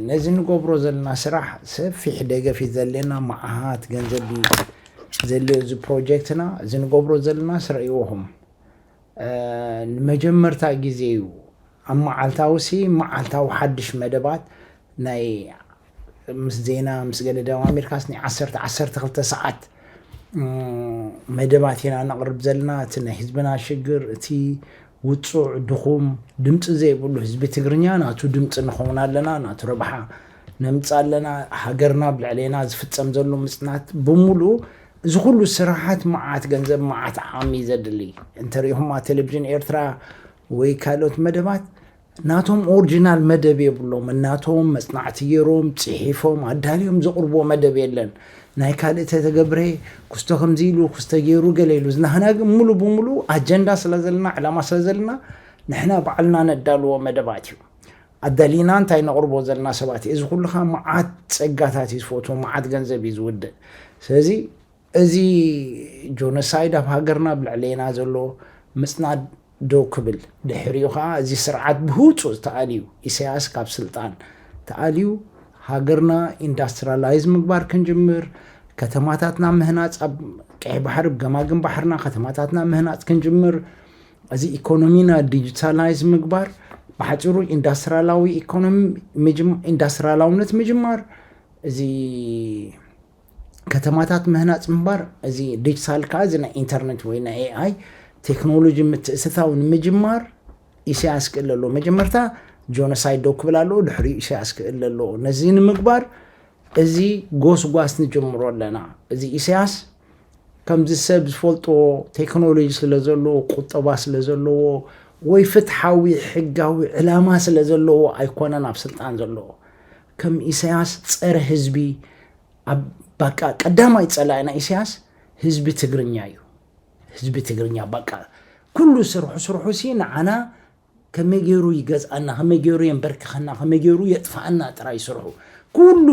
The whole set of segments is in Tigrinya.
ነዚ ንገብሮ ዘለና ስራሕ ሰፊሕ ደገፍ እዩ ዘለና። መዓት ገንዘብ እዩ ዘድልዮ እዚ ፕሮጀክትና። እዚ ንገብሮ ዘለና ስርዕዎኹም ንመጀመርታ ግዜ እዩ። ኣብ መዓልታዊ ሲ መዓልታዊ ሓድሽ መደባት ናይ ምስ ዜና ምስ ገለ ደቡብ ኣሜሪካስ ናይ ዓሰርተ ዓሰርተ ክልተ ሰዓት መደባት ኢና ነቕርብ ዘለና። እቲ ናይ ህዝብና ሽግር፣ እቲ ውፁዕ ድኹም ድምፂ ዘይብሉ ህዝቢ ትግርኛ ናቱ ድምፂ ንኸውን ኣለና፣ ናቱ ረብሓ ነምፅ ኣለና። ሃገርና ብልዕሌና ዝፍፀም ዘሎ ምፅናት ብምሉእ እዚ ኩሉ ስራሓት መዓት ገንዘብ መዓት ዓቕሚ ዘድሊ። እንተሪኢኹማ ቴሌቪዥን ኤርትራ ወይ ካልኦት መደባት ናቶም ኦሪጂናል መደብ የብሎም። እናቶም መፅናዕቲ ገይሮም ፅሒፎም ኣዳልዮም ዘቕርብዎ መደብ የለን። ናይ ካልእ ተተገብረ ክስቶ ከምዚ ኢሉ ክስቶ ገይሩ ገለ ኢሉ ዝናህና ግን ሙሉ ብምሉ ኣጀንዳ ስለ ዘለና ዕላማ ስለ ዘለና ንሕና ባዕልና ነዳልዎ መደባት እዩ። ኣዳሊና እንታይ ነቕርቦ ዘለና ሰባት እዩ። እዚ ኩሉ ከዓ መዓት ፀጋታት እዩ ዝፈትዎ፣ መዓት ገንዘብ እዩ ዝውድእ። ስለዚ እዚ ጆኖሳይድ ኣብ ሃገርና ኣብ ልዕሌና ዘሎ ምፅናድ ደው ክብል፣ ድሕሪኡ ከዓ እዚ ስርዓት ብህፁ ተኣልዩ፣ ኢሳያስ ካብ ስልጣን ተኣልዩ፣ ሃገርና ኢንዳስትሪላይዝ ምግባር ክንጅምር፣ ከተማታትና ምህናፅ፣ ኣብ ቀይ ባሕሪ፣ ገማግም ባሕርና ከተማታትና ምህናፅ ክንጅምር፣ እዚ ኢኮኖሚና ዲጂታላይዝ ምግባር፣ ብሓፂሩ ኢንዳስትሪላዊ ኢኮኖሚ ምጅም-፣ ኢንዳስትሪላውነት ምጅማር፣ እዚ ከተማታት ምህናፅ ምንባር፣ እዚ ዲጂታል ከዓ እዚ ናይ ኢንተርኔት ወይ ናይ ኤኣይ ቴክኖሎጂ ምትእትታው ንምጅማር ኢሳያስ ክእል ኣለዎ። መጀመርታ ጆኖሳይድ ደው ክብል ኣለዎ፣ ድሕሪኡ ኢሳያስ ክእል ኣለዎ። ነዚ ንምግባር እዚ ጎስጓስ ንጅምሮ ኣለና። እዚ ኢሳያስ ከምዚ ሰብ ዝፈልጦ ቴክኖሎጂ ስለ ዘለዎ፣ ቁጠባ ስለ ዘለዎ፣ ወይ ፍትሓዊ ሕጋዊ ዕላማ ስለ ዘለዎ ኣይኮነን ኣብ ስልጣን ዘለዎ። ከም ኢሳያስ ጸረ ህዝቢ፣ ኣብ ባቃ ቀዳማይ ጸላኢና ኢሳያስ ህዝቢ ትግርኛ እዩ። ህዝቢ ትግርኛ ባቃ ኩሉ ስርሑ ስርሑ ሲ ንዓና ከመይ ገይሩ ይገዝኣና፣ ከመይ ገይሩ የንበርክኸና፣ ከመይ ገይሩ የጥፍኣና ጥራይ ስርሑ። ኩሉ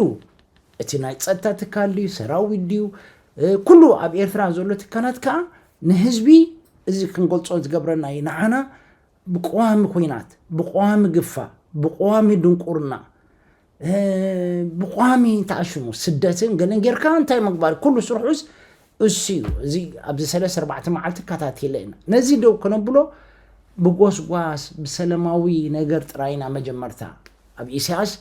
እቲ ናይ ጸጥታ ትካል ድዩ፣ ሰራዊት ድዩ፣ እ፣ ኩሉ ኣብ ኤርትራ ዘሎ ትካላት ከኣ ንህዝቢ እዚ ክንገልጾ ዝገብረና እዩ። ንዓና ብቀዋሚ ኲናት፣ ብቀዋሚ ግፋ፣ ብቀዋሚ ድንቁርና፣ እ፣ ብቋሚ ተኣሽሙ ስደትን ገለን ጌርካ እንታይ ምግባር፣ ኩሉ ስርሑስ እሱ እዩ። እዚ ኣብዚ ሰለስተ ኣርባዕተ መዓልቲ ከታቲለ ኢና። ነዚ ደው ከነብሎ ብጎስጓስ ብሰላማዊ ነገር ጥራይ ኢና መጀመርታ። ኣብ ኢሳያስ፣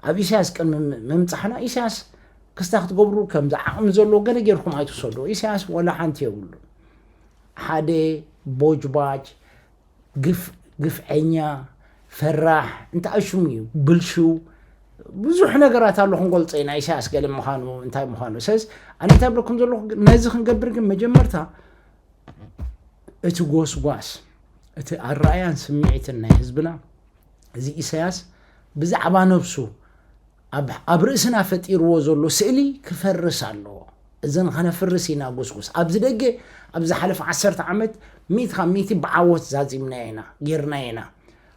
ኣብ ኢሳያስ ቅድሚ ም-፣ ምምጻሕና ኢሳያስ ክስታ ክትገብሩ ከምዚ ዓቕሚ ዘለዎ ገለ ጌርኩም ኣይትውሰዱ። ኢሳያስ ወላ ሓንቲ የብሉ። ሓደ ቦጅባጅ፣ ግፍ-፣ ግፍዐኛ፣ ፈራሕ፣ እንታይ ሽሙ እዩ፣ ብልሽው፣ ብዙሕ ነገራት ኣሎ ክንገልጾ ኢና፣ ኢሳያስ ገለ ምዃኑ፣ እንታይ ምዃኑ። ስለዚ ኣነ እንታይ ብለኩም ዘለኹ፣ ነዚ ክንገብር ግን መጀመርታ እቲ ጎስጓስ፣ እቲ ኣረኣያን ስምዒትን ናይ ህዝብና፣ እዚ ኢሳያስ ብዛዕባ ነብሱ ኣብ፣ ኣብ ርእስና ፈጢርዎ ዘሎ ስእሊ ክፈርስ ኣለዎ። እዚ ንኸነፍርስ ኢና ጉስጉስ። ኣብዚ ደገ ኣብ ዝሓለፈ ዓሰርተ ዓመት ሚእቲ ካብ ሚእቲ ብዓወት ዛዚምናዮ ኢና፣ ጌርናዮ ኢና።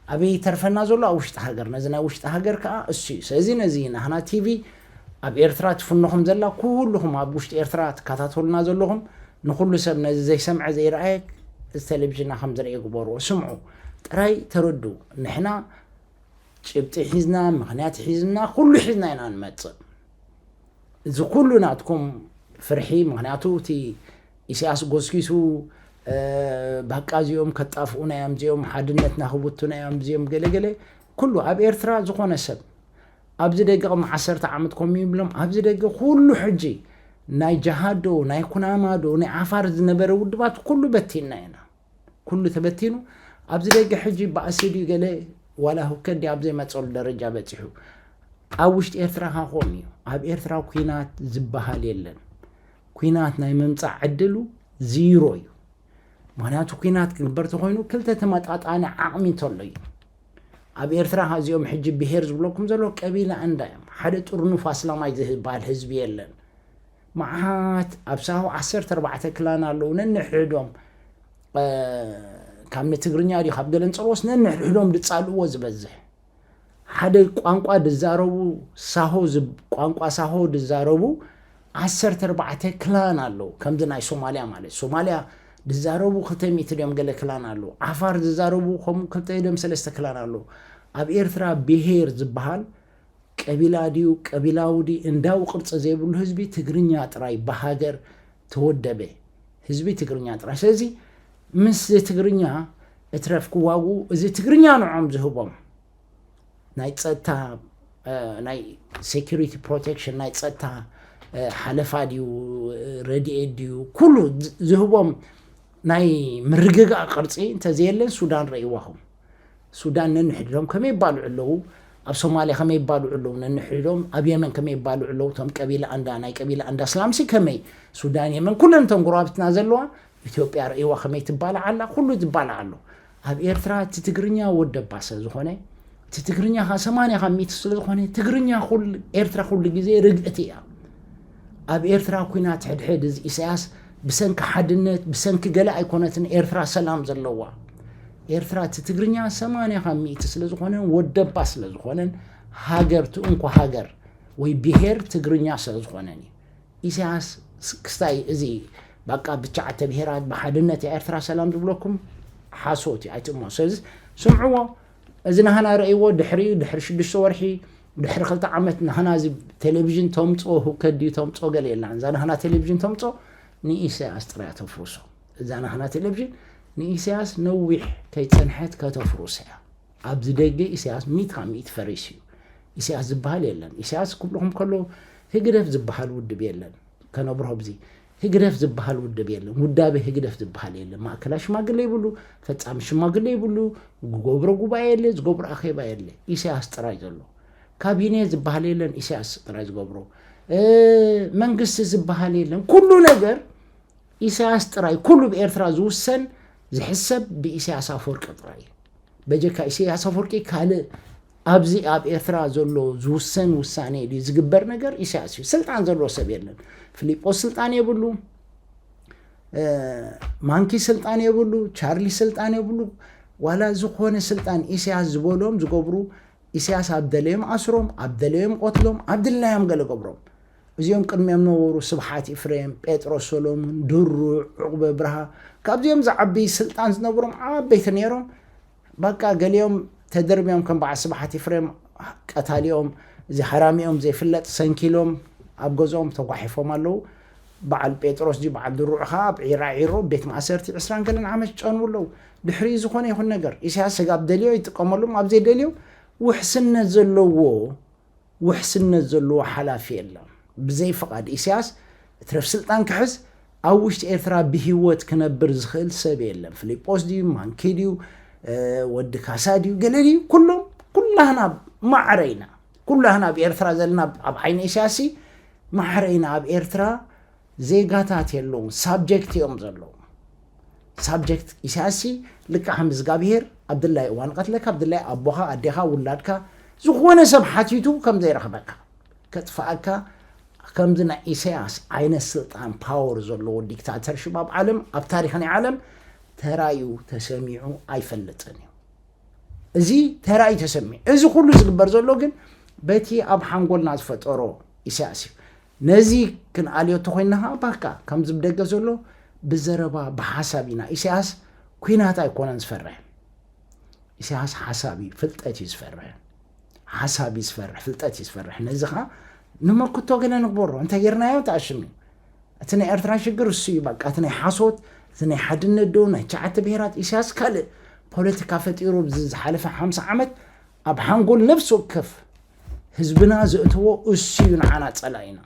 ኣበይ ይተርፈና ዘሎ? ኣብ ውሽጢ ሃገር። ነዚ ናይ ውሽጢ ሃገር ከኣ እሱ እዩ። ስለዚ ነዚ ናህና ቲቪ ኣብ ኤርትራ ትፍኖኹም ዘላ፣ ኩልኹም ኣብ ውሽጢ ኤርትራ ትከታተሉና ዘለኹም፣ ንኹሉ ሰብ ነዚ ዘይሰምዐ ዘይረኣየ እዚ ቴሌቪዥንና ከም ዝርኢ ግበርዎ። ስምዑ፣ ጥራይ ተረድኡ። ንሕና ጭብጢ ሒዝና፣ ምኽንያት ሒዝና፣ ኩሉ ሒዝና ኢና ንመጽእ። እዚ ኩሉ ናትኩም ፍርሒ፣ ምኽንያቱ እቲ ኢሳያስ ጎስጊሱ፣ እ፣ ባቃ እዚኦም ከጣፍኡና እዮም፣ እዚኦም ሓድነትና ክብቱና እዮም፣ እዚኦም ገለ ገለ፣ ኩሉ ኣብ ኤርትራ ዝኾነ ሰብ ኣብዚ ደገ ቅድሚ ዓሰርተ ዓመት ኮም ይብሎም፣ ኣብዚ ደገ ኩሉ ሕጂ ናይ ጀሃዶ፣ ናይ ኩናማዶ፣ ናይ ዓፋር ዝነበረ ውድባት ኩሉ በቲንና ኢና። ኩሉ ተበቲኑ፣ ኣብዚ ደገ ሕጂ ባእሲ ድዩ ገለ ዋላ ህውከት ድዩ ኣብ ዘይመጸሉ ደረጃ በጺሑ። ኣብ ውሽጢ ኤርትራ ከኣ ከምኡ እዩ። ኣብ ኤርትራ ኲናት ዝበሃል የለን። ኲናት ናይ ምምጻእ ዕድሉ ዚሮ እዩ። ምኽንያቱ ኲናት ክግበር ተኾይኑ ክልተ ተመጣጣኒ ዓቕሚ እንተሎ እዩ። ኣብ ኤርትራ ከኣ እዚኦም ሕጂ ብሄር ዝብለኩም ዘሎ ቀቢላ እንዳ እዮም። ሓደ ጥርኑፍ ኣስላማይ ዝበሃል ህዝቢ የለን። መዓት ኣብ ሳሆ ዓሰርተ ኣርባዕተ ክላን ኣለዉ። ነንሕድሕዶም፣ እ፣ ካብ ንትግርኛ ድዩ ካብ ገለን ጸርዎስ ነንሕድሕዶም ድጻልእዎ ዝበዝሕ። ሓደ ቋንቋ ድዛረቡ ሳሆ ዝብ-፣ ቋንቋ ሳሆ ድዛረቡ ዓሰርተ ኣርባዕተ ክላን ኣለዉ። ከምዚ ናይ ሶማልያ ማለት። ሶማልያ ድዛረቡ ክልተ ሚእቲ ድዮም ገለ ክላን ኣለዉ። ዓፋር ዝዛረቡ ከምኡ ክልተ ድዮም ሰለስተ ክላን ኣለዉ። ኣብ ኤርትራ ብሄር ዝበሃል ቀቢላ ድዩ ቀቢላዊ ድዩ እንዳዊ ቅርፂ ዘይብሉ ህዝቢ ትግርኛ ጥራይ ብሃገር ተወደበ ህዝቢ ትግርኛ ጥራይ። ስለዚ ምስ ትግርኛ እትረፍ ክዋጉ እዚ ትግርኛ ንዖም ዝህቦም ናይ ፀጥታ ናይ security protection ናይ ፀጥታ ሓለፋ ድዩ ረድኤት ድዩ ኩሉ ዝህቦም ናይ ምርግጋእ ቅርፂ እንተዘየለን ሱዳን ረእይዋኹም። ሱዳን ነንሕድዶም ከመይ ይባልዑ ኣለዉ? ኣብ ሶማልያ ከመይ ይባልዑ ኣለዉ? ነንሕድዶም ኣብ የመን ከመይ ይባልዑ ኣለዉ? እቶም ቀቢላ ኣንዳ ናይ ቀቢላ ኣንዳ ስላምሲ ከመይ ሱዳን የመን ኩለን እቶም ጎረባብትና ዘለዋ ኢትዮጵያ ረእይዋ ከመይ ትባላዕ ኣላ? ኩሉ ዝባላዕ ኣሎ። ኣብ ኤርትራ እቲ ትግርኛ ወደባ ስለ ዝኾነ እቲ ትግርኛ ካ ሰማንያ ካብ ሚእቲ ስለ ዝኾነ ትግርኛ ኩሉ ኤርትራ ኩሉ ግዜ ርግእቲ እያ። ኣብ ኤርትራ ኩናት ሕድሕድ እዚ ኢሳያስ ብሰንኪ ሓድነት ብሰንኪ ገለ ኣይኮነትን ኤርትራ ሰላም ዘለዋ። ኤርትራ እቲ ትግርኛ ሰማንያ ካብ ሚእቲ ስለ ዝኾነን ወደባ ስለ ዝኾነን ሃገር እቲ እንኮ ሃገር ወይ ብሄር ትግርኛ ስለ ዝኾነን እዩ። ኢሳያስ ክስታይ እዚ በቃ ብትሽዓተ ብሄራት ብሓድነት እያ ኤርትራ ሰላም ዝብለኩም ሓሶት እዩ ኣይትእሞ። ስለዚ ስምዕዎ እዚ ናህና ረእይዎ ድሕሪኡ ድሕሪ ሽዱሽተ ወርሒ ድሕሪ ክልተ ዓመት ናህና እዚ ቴሌቪዥን ተምፅኦ ህውከት ድዩ ተምፅኦ ገለ የላን። እዛ ናህና ቴሌቪዥን ተምፅኦ ንኢሳያስ ጥራይ ተፍርሶ። እዛ ናህና ቴሌቪዥን ንኢሳያስ ነዊሕ ከይፀንሐት ከተፍርሶ እያ። ኣብዚ ደገ ኢሳያስ ሚእቲ ካብ ሚእቲ ፈሪሱ እዩ። ኢሳያስ ዝበሃል የለን። ኢሳያስ ክብልኹም ከሎ ህግደፍ ዝበሃል ውድብ የለን። ከነብርሆ ብዚ ህግደፍ ዝበሃል ውድብ የለን። ውዳቤ ህግደፍ ዝበሃል የለን። ማእከላይ ሽማግለ ይብሉ፣ ፈጻሚ ሽማግለ ይብሉ፣ ዝገብሮ ጉባኤ የለ፣ ዝገብሮ ኣኼባ የለ። ኢሳያስ ጥራይ ዘሎ። ካቢኔ ዝበሃል የለን፣ ኢሳያስ ጥራይ ዝገብሮ። መንግስቲ ዝበሃል የለን። ኩሉ ነገር ኢሳያስ ጥራይ፣ ኩሉ ብኤርትራ ዝውሰን ዝሕሰብ ብኢሳያስ ኣፈወርቂ ጥራይ እዩ። በጀካ ኢሳያስ ኣፈወርቂ ካልእ ኣብዚ ኣብ ኤርትራ ዘሎ ዝውሰን ውሳኔ ድዩ ዝግበር ነገር ኢሳያስ እዩ። ስልጣን ዘለዎ ሰብ የለን። ፊሊጶስ ስልጣን የብሉ፣ ማንኪ ስልጣን የብሉ፣ ቻርሊ ስልጣን የብሉ። ዋላ ዝኾነ ስልጣን ኢሳያስ ዝበሎም ዝገብሩ ኢሳያስ ኣብ ደለዮም ኣስሮም፣ ኣብ ደለዮም ቆትሎም፣ ኣብ ድላዮም ገለ ገብሮም። እዚኦም ቅድሚኦም ነበሩ ስብሓት ኢፍሬም፣ ጴጥሮስ ሰሎሙን፣ ድሩዕ፣ ዑቕበ ብርሃ። ካብዚኦም ዝዓቢ ስልጣን ዝነበሮም ዓበይቲ ነይሮም። በቃ ገሊኦም ተደርብዮም ከም በዓል ስብሓት ኢፍሬም ቀታሊኦም እዚ ሃራሚኦም ዘይፍለጥ ሰንኪሎም ኣብ ገዝኦም ተጓሒፎም ኣለዉ። በዓል ጴጥሮስ ድዩ በዓል ድሩዕ ኸዓ ኣብ ዒራ ዒሮ ቤት ማእሰርቲ ዕስራን ገለን ዓመት ጨንቡ ኣለዉ። ድሕሪኡ ዝኾነ ይኹን ነገር ኢሳያስ ስጋብ ደልዮ ይጥቀመሎም ኣብ ዘይደልዮ ውሕስነት ዘለዎ ውሕስነት ዘለዎ ሓላፊ የለን። ብዘይ ፍቓድ ኢሳያስ እትረፍ ስልጣን ክሕዝ ኣብ ውሽጢ ኤርትራ ብህይወት ክነብር ዝኽእል ሰብ የለን። ፊሊጶስ ድዩ ማንኪ ድዩ ወዲ ካሳ ድዩ ገለ ድዩ ኩሎም ኩላህና ማዕረ ኢና። ኩላህና ኣብ ኤርትራ ዘለና ኣብ ዓይኒ ኢሳያስ ማዕረ ኢና። ኣብ ኤርትራ ዜጋታት የለውን ሳብጀክት እዮም ዘለዉ። ሳብጀክት ኢሳያስ ልክዕ ከም እግዚኣብሄር ኣብ ድላይ እዋን ቀትለካ ኣብ ድላይ ኣቦኻ ኣዴኻ ውላድካ ዝኾነ ሰብ ሓቲቱ ከም ዘይረኽበካ ከጥፍኣካ ከምዚ ናይ ኢሳያስ ዓይነት ስልጣን ፓወር ዘለዎ ዲክታተርሽፕ ኣብ ዓለም ኣብ ታሪኽ ናይ ዓለም ተራዩ ተሰሚዑ ኣይፈልጥን እዩ። እዚ ተራዩ ተሰሚዑ እዚ ኩሉ ዝግበር ዘሎ ግን በቲ ኣብ ሓንጎልና ዝፈጠሮ ኢሳያስ እዩ። ነዚ ክንኣልዮ ተኮይንና ከዓ ባካ ከምዚ ብደገ ዘሎ ብዘረባ ብሓሳብ ኢና። ኢሳያስ ኩናት ኣይኮነን ዝፈርሕ። ኢሳያስ ሓሳብ እዩ፣ ፍልጠት እዩ ዝፈርሕ። ሓሳብ እዩ ዝፈርሕ፣ ፍልጠት እዩ ዝፈርሕ። ነዚ ከዓ ንመክቶ ገለ ንግበሮ። እንተ ጌርናዮ ተኣሽም እዩ። እቲ ናይ ኤርትራ ሽግር እሱ እዩ። በቃ እቲ ናይ ሓሶት፣ እቲ ናይ ሓድነት ዶ ናይ ትሽዓተ ብሄራት ኢሳያስ ካልእ ፖለቲካ ፈጢሩ ኣብዚ ዝሓለፈ ሓምሳ ዓመት ኣብ ሓንጎል ነፍሲ ወከፍ ህዝብና ዘእትዎ እሱ እዩ ንዓና ጸላኢና።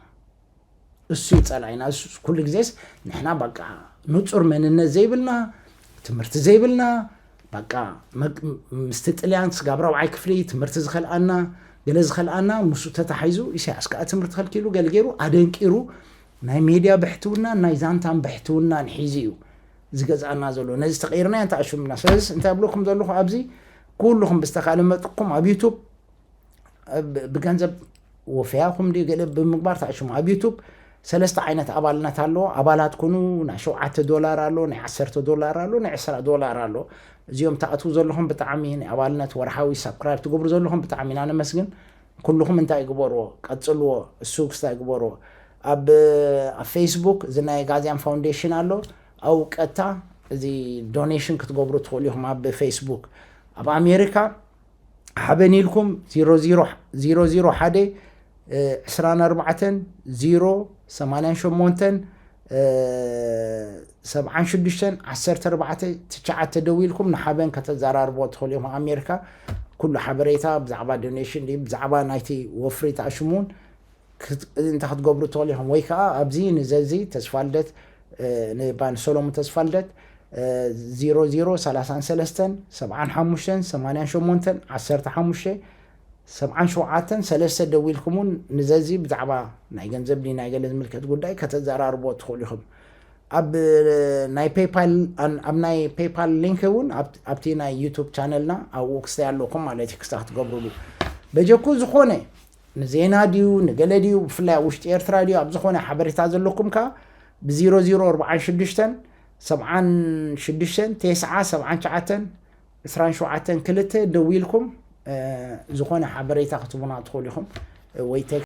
እሱ እዩ ጸላኢና። እሱ ኩሉ ግዜስ ንሕና በቃ ንጹር መንነት ዘይብልና፣ ትምህርቲ ዘይብልና፣ በቃ መግ-፣ ምስቲ ጥልያን ስጋብ ራብዓይ ክፍሊ ትምህርቲ ዝኸልኣና፣ ገለ ዝኸልኣና፣ ምስኡ ተታሒዙ ኢሳያስ ከኣ ትምህርቲ ከልኪሉ፣ ገለ ገይሩ ኣደንቂሩ ናይ ሜድያ ብሕትውና፣ ናይ ዛንታን ብሕትውናን ሒዙ እዩ ዝገዝኣና ዘሎ። ነዚ ተቐይርናዮ እንታይ ኣሽምና? ስለዚስ እንታይ እብለኩም ዘለኹ ኣብዚ ኩልኹም ብዝተኻእለ መጥኩም ኣብ ዩቱብ ብ-፣ ብገንዘብ ወፈያኹም ድዩ ገለ ብምግባር ተኣሽሙ። ኣብ ዩቱብ ሰለስተ ዓይነት ኣባልነት ኣሎ። ኣባላት ኩኑ፣ ናይ ሸውዓተ ዶላር ኣሎ፣ ናይ ዓሰርተ ዶላር ኣሎ፣ ናይ ዕስራ ዶላር ኣሎ። እዚኦም ትኣትዉ ዘለኹም ብጣዕሚ ናይ ኣባልነት ወርሓዊ ሳብስክራይብ ትገብሩ ዘለኹም ብጣዕሚ ኢና ነመስግን። ኩልኹም እንታይ ግበርዎ፣ ቀጽልዎ፣ እሱ ክስታይ ግበርዎ። ኣብ፣ ኣብ ፌስቡክ እዚ ናይ ጋዝያን ፋውንዴሽን ኣሎ። ኣብኡ ቀጥታ እዚ ዶኔሽን ክትገብሩ ትኽእሉ ኢኹም ኣብ ፌስቡክ። ኣብ ኣሜሪካ ሓበን ኢልኩም ዜሮ ዜሮ ሓደ ዕስራን ኣርባዕተን ዜሮ ሰማንያን ሸሞንተን ሰብዓን ሽዱሽተን ዓሰርተ ኣርባዕተ ትሽዓተ ደዊልኩም ንሓበን ከተዘራርቦ ትኽእሉ ኢኹም። ኣሜሪካ ኩሉ ሓበሬታ ብዛዕባ ዶኔሽን ድዩ ብዛዕባ ናይቲ ወፍሪ ተኣሽሙን እንታይ ክትገብሩ ትኽእሉ ኢኹም። ወይ ከዓ ኣብዚ ንዘዚ ተስፋልደት ንባን ሰሎሙን ተስፋልደት ዜሮ ዜሮ ሰላሳን ሰለስተን ሰብዓን ሓሙሽተን ሰማንያን ሸሞንተን ዓሰርተ ሓሙሽተ ሰብዓን ሸውዓተን ሰለስተ ደዊልኩም እውን ንዘዚ ብዛዕባ ናይ ገንዘብ ድዩ ናይ ገለ ዝምልከት ጉዳይ ከተዘራርቦ ትኽእሉ ኢኹም። ኣብ ናይ ፔፓል ኣብ ናይ ፔፓል ሊንክ እውን ኣብቲ ናይ ዩቱብ ቻነልና ኣብኡ ክስታይ ኣለኩም ማለት እዩ ክስታ ክትገብሩሉ በጀኩ ዝኾነ ንዜና ድዩ ንገለ ድዩ ብፍላይ ኣብ ውሽጢ ኤርትራ ድዩ ኣብ ዝኾነ ሓበሬታ ዘለኩም ከ ብ ዜሮ ዜሮ ኣርባዓን ሽዱሽተን ሰብዓን ሽዱሽተን ተስዓ ሰብዓን ትሽዓተን ዕስራን ሸውዓተን ክልተ ደዊልኩም ዝኾነ ሓበሬታ ክትቡና ትኽእሉ ኢኹም ወይ